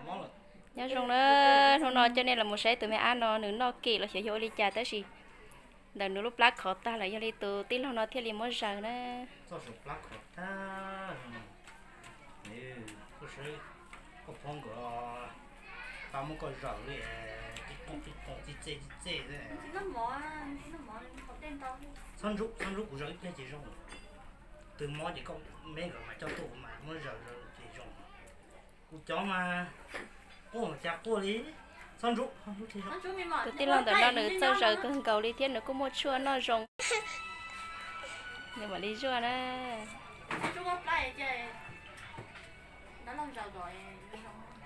Nyob zoo na, hnub no coj nej los mus saib tus me ab no nws noj kem los xyov yog ua li cas tab sis ntawm nws lub plab khov tag lawm yog li tus tij laug no thiaj li muab zaws na. Koj phob nkawd pab muab koj zaws li, tij qooj tij qooj tij txej tij txej. Txhob ntxub, txhob ntxub, kuv zaws ib pliag ces zoo. Twg mob ces koj me nkawd mas coj tuaj kuv mam muab zaws ces zoo. Kuv cov mas quaj cas quaj li, txhob ntxub. Tus tij laug ntawm no nws txawj zaws kawg nkaus li thiab nws kuj muaj tshuaj noj zoo. Nws mam li zuaj na.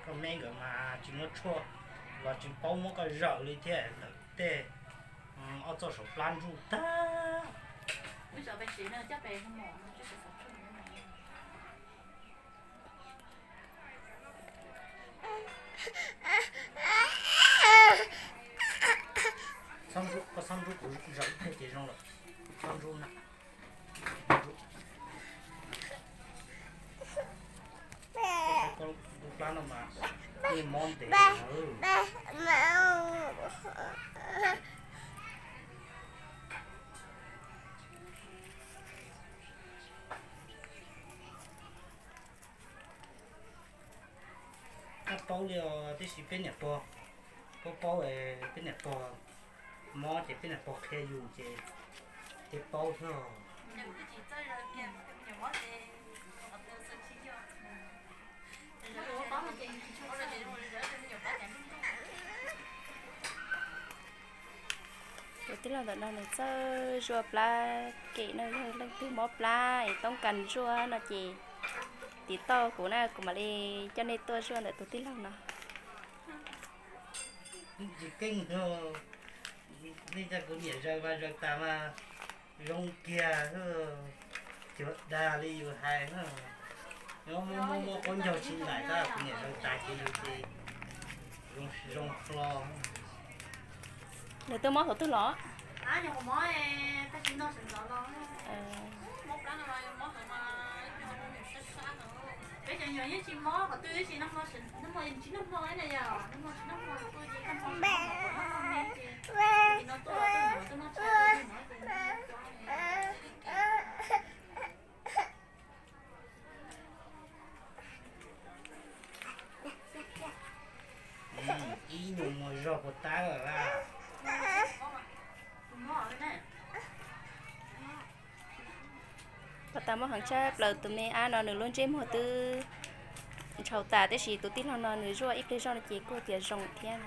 Koj me nkawd mas tsis muaj tshuaj los tsis paub muab koj zaws li thiab lawm tej ob txoj saum plab ntsuj tag. Txhob ntxub, koj txhob ntxub, kuv zaws ib pliag ces zoo lawm. Txhob ntxub na. Koj lub plab no mas yeej mob ntev. Koj paub li os, tiam sis peb niam pog, paub paub, peb niam pog mob ces peb niam pog qhia yus ces thiaj paub thiab. Tus tij laug ntawm no nws txawj zuaj plab kem no, yog leej twg mob plab es toob kas zuaj no ces tiv tauj kuv na, kuv mam li coj nej tuaj zuaj ntawm tus tij laug no. Tsis keej, nej coj kuv niam zaws mas zaws tas mas zoo kiag, cuag dag li yus hais. Muaj muaj muaj qaub ncaug tsis ntaim tab kuv niam zaws tas ces yus ces zoo hlo. Nws twb mob thaum twg los? Peb cov nyuam yeej tsis mob qhov twg tab sis nag hmo, nag hmo tsis nag hmo, nag hmo tsis nag hmo, nag hmo tsis nag hmo, nag hmo me ces no tuaj tuaj noj tshais no ces ib nyuag muag zog puas tab lawm lauj. Pab tas mob heev tshaj plaws, tus me ab no nws lub ntsej muag twb ntshau tas, tab sis tus tij laug no nws zuaj ib pliag zoj no ces kuj tias zoo thiab.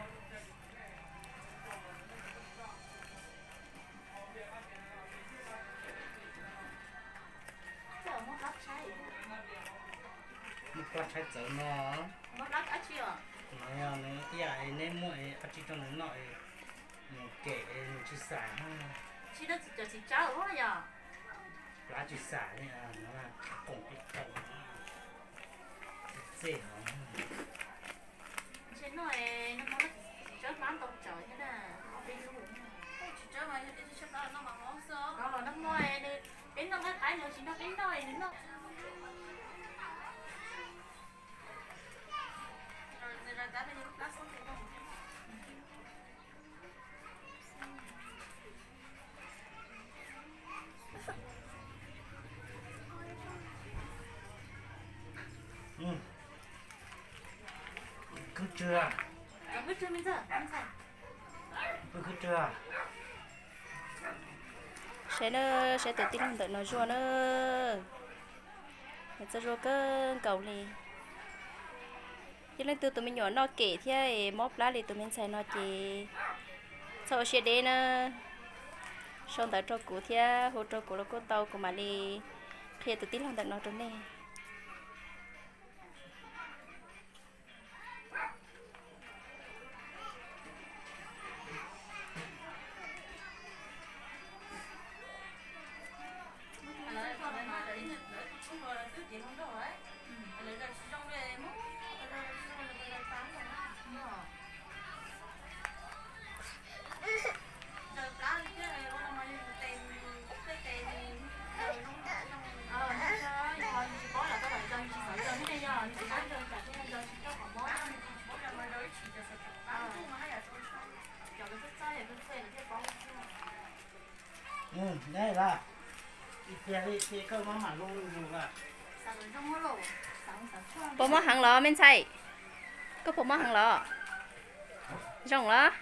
Muaj plab tshaib txawv no. No yog nws ib yam neb muab dab tsi rau nws noj, nws kem nws tsis xam. Plab tsis xam li, qoom pib tau txej hov. Ntshe noj, nag hmo tsis tshawb plab ntau tsawv thiab na, ob peb lub. Tsis tshawb mas yog tias tsis tshawb plab los noj mas hov xwb. Nag hmo peb noj nqaij qaib nws tsis nrog peb noj nws noj. Khwb tsw, khwb tsw. Saib na, saib tus tij laug ntawm no zuaj na, nws txawj zuaj kawg nkaus li. Yog leej twg tus me nyuam noj kem thiab mob plab li tus me ntxhais no ces txhob ua siab deb na, sau ntawv rau kuv thiab hu rau kuv los kuj tau, kuv mam li qhia tus tij laug ntawm no rau nej. Puas mob heev los me ntxhais? Koj puas mob heev los? Zoo los?